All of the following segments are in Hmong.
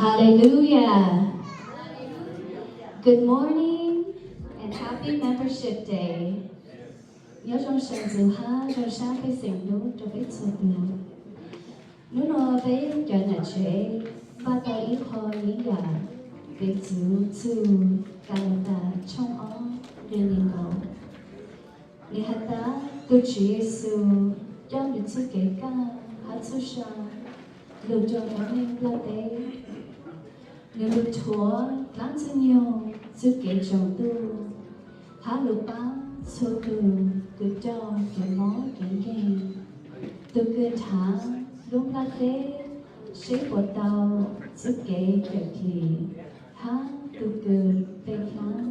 Hallelujah. Good morning and happy membership day. Nyob zoo sawv ntxov hab zoo sab pej xeem hnub rau peb txhua tus. Hnub no peb cov nam tsev npaj tau ib qho yeeb yam, Petus txuj Kalendas tshooj ob nqe nees nkaum. Nws has tas tus Tswv Yexus coj nws txuj kev kaj hab txuj sa lug rua cov neeg nplaj teb. Nws lug rhuav dlaab ntxwg nyoog txuj kev tsaus ntuj hab lug pab txhua tug kws raug kev mob kev nkeeg. Tus kws nrhav lub nplaj teb seb puas tau txuj kev kawm kis hab tus kws pe dlaab.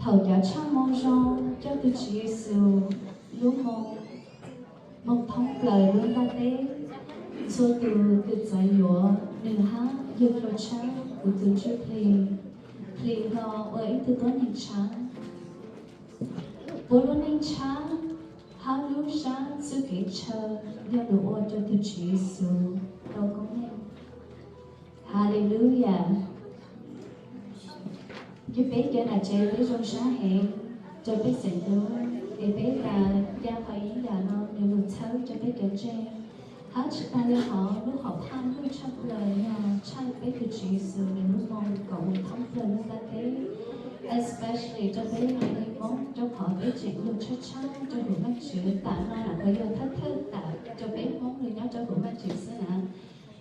Thaum cov tshaj moo zoo coj tus Tswv Yexus lub moo moog thoob plawg lub nplaj teb, txhua tus kws txais yuav nws hab yug rua tshab kuv tus ntsuj plig, plig hlo ua ib tug tuab neeg tshab. Puab lub neej tshab hab lub sab txuj kev tshaw yog lug ua rua tus Tswv Yexus tau koob meej. Hallelujah. Ces peb cov nam tsev peb zoo sab heev rua pej xeem hnub, es peb tas ca qhov yeeb yam no nws lug txhawb rua peb cov ntseeg. Hab tsi taag le hov, lub hom phaj lug tshaj plawg yog tshaj peb tus Tswv Yexus nws lub moo kom moog thoob plawg lub nplaj teb, especially rua peb haiv neeg Moob, rua qhov peb tseem lug tshab tshab rua huv Vaajtswv. Tam no lam kov yog thawj thawj tam rua peb Moob lug nyob rua huv Vaajtswv xwb na.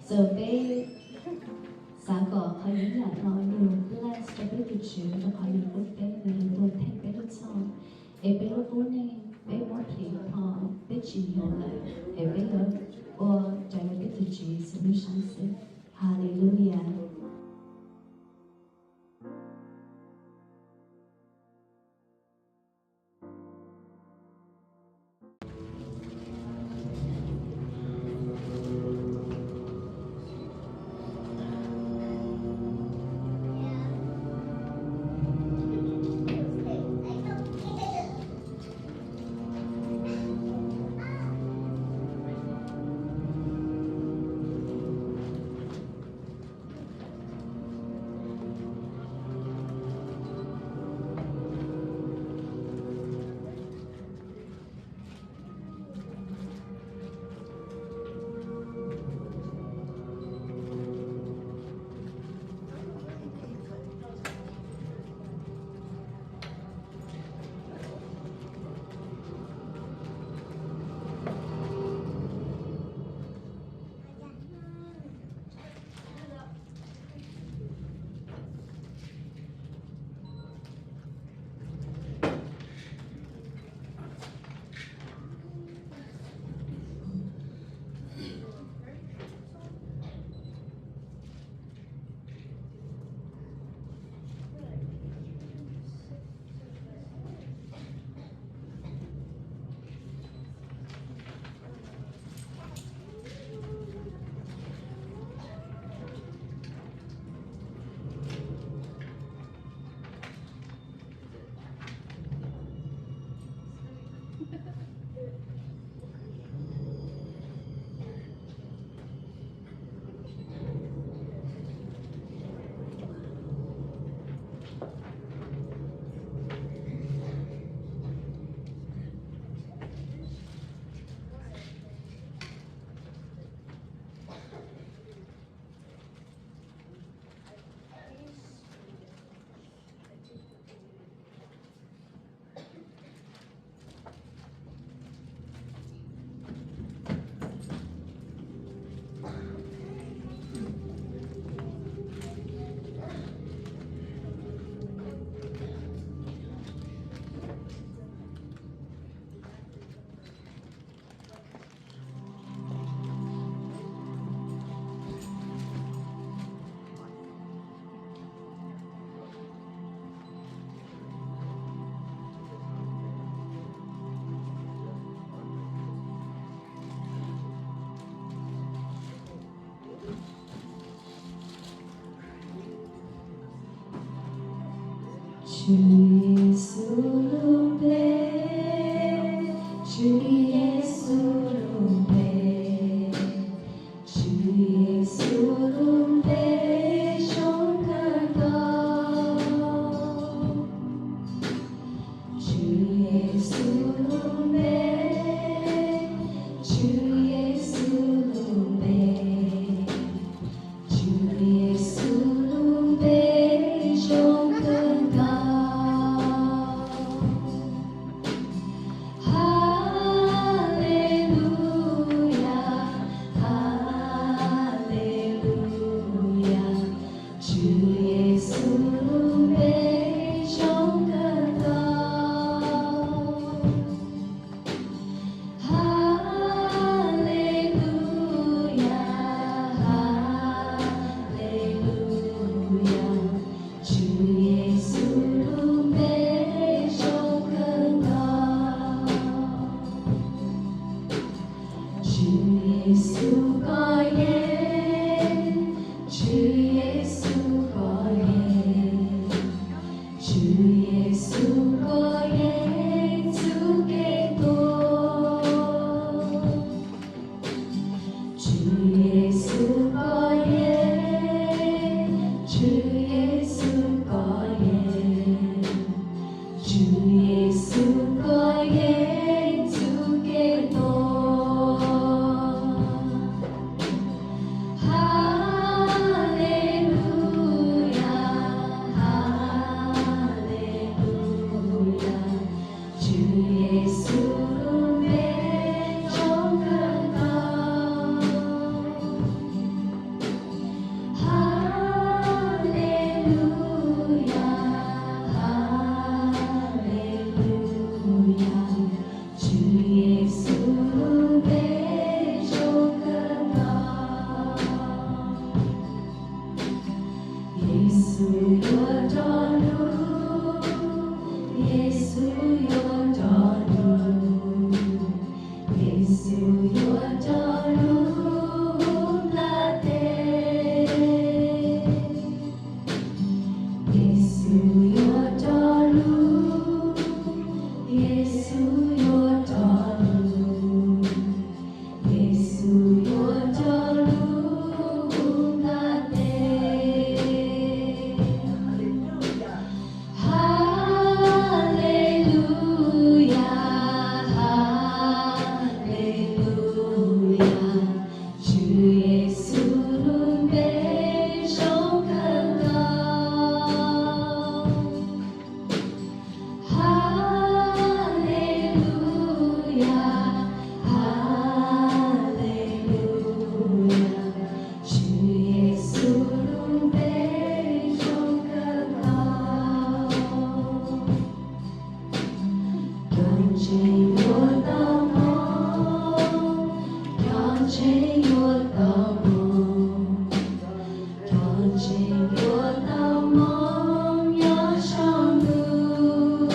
So peb xav kom qhov yeeb yam no lug bless rua peb tus Tswv rua qhov nws pub peb, nws lug tuag theej peb lub txhoj, es peb lub qub neej peb muab plhis hlo, peb tsi yuav lawm, es peb yuav ua raws li peb tus Tswv Yexus lub sab xwb. Hallelujah. Tswv Yexus lub npe, Tswv Yexus lub npe, Tswv Yexus Haleluya, Tswv Yexus lub npe zoo kawg nkaus. Cov ntseeg yuav tau mloog, cov ntseeg yuav tau mloog, cov ntseeg yuav tau mloog nyob saum ntuj.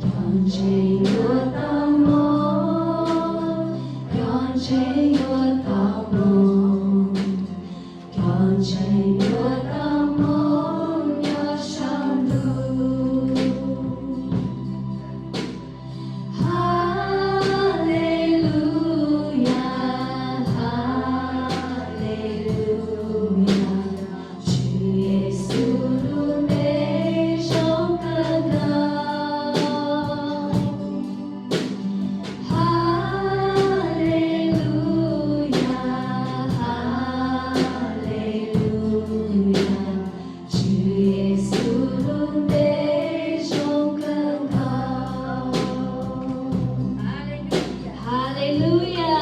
Cov ntseeg yuav tau mloog, cov ntseeg yuav tau mloog, cov ntseeg yuav tau mloog nyob saum ntuj. Haleluya, haleluya, Tswv Yexus lub npe zoo kawg nkaus. Haleluya, haleluya, Tswv Yexus lub npe zoo kawg nkaus. Haleluya.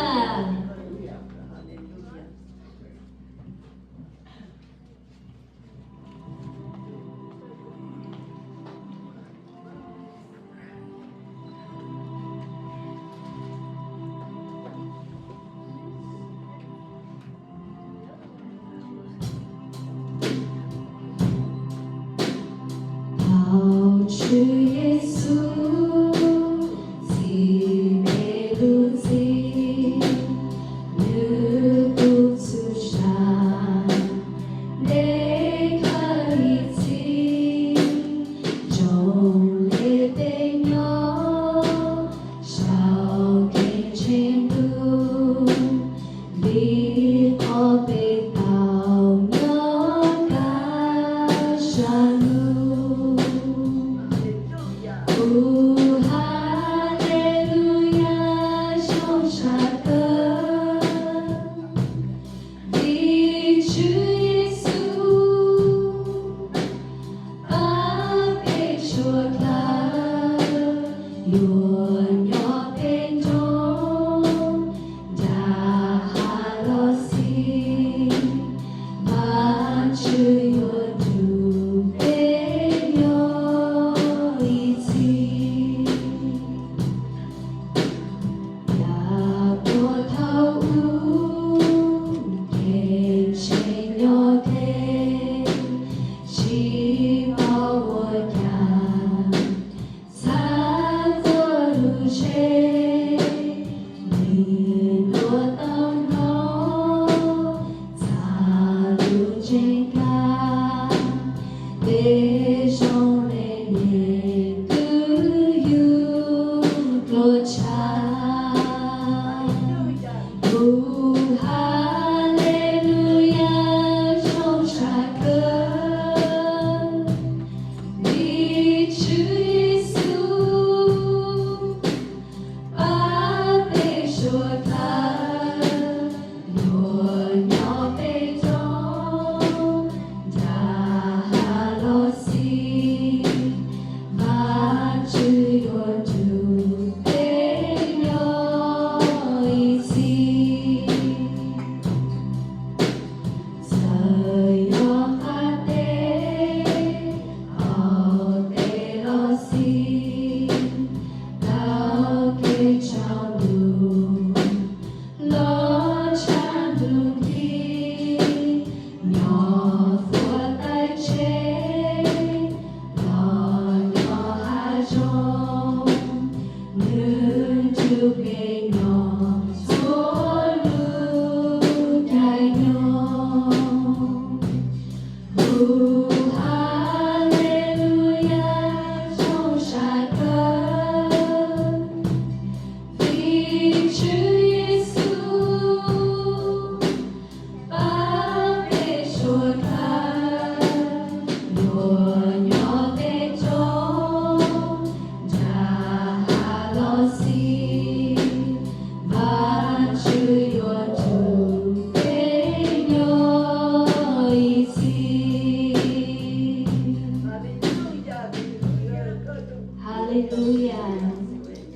Thov Tswv Yexus txib peb lub txim, nws kuj txhub sa ntev kawg ib txhis, zoo li peb nyob saum kev ntseeg ntuj, vim qhov peb tau nyob kaj siab lug. Hu haleluya zoo tshaj kawg, vim Tswv Yexus pab peb suav dlawg, yuav nyob peb nroog nram hav los xij, Vajtswv yuav nrug peb nyob ib txhis. Yav puag thaum ub, kev ntseeg nyob deb, tsis paub ua cas txhawj txog lub tsheb, nim no tau hnov txog lub ntseeg kawg, peb zoo li niam tub yug dua tshav. Hu haleluya zoo tshaj kawg, vim Tswv Yexus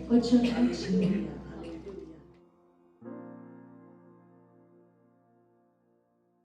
Ua tsaug Vajtswv.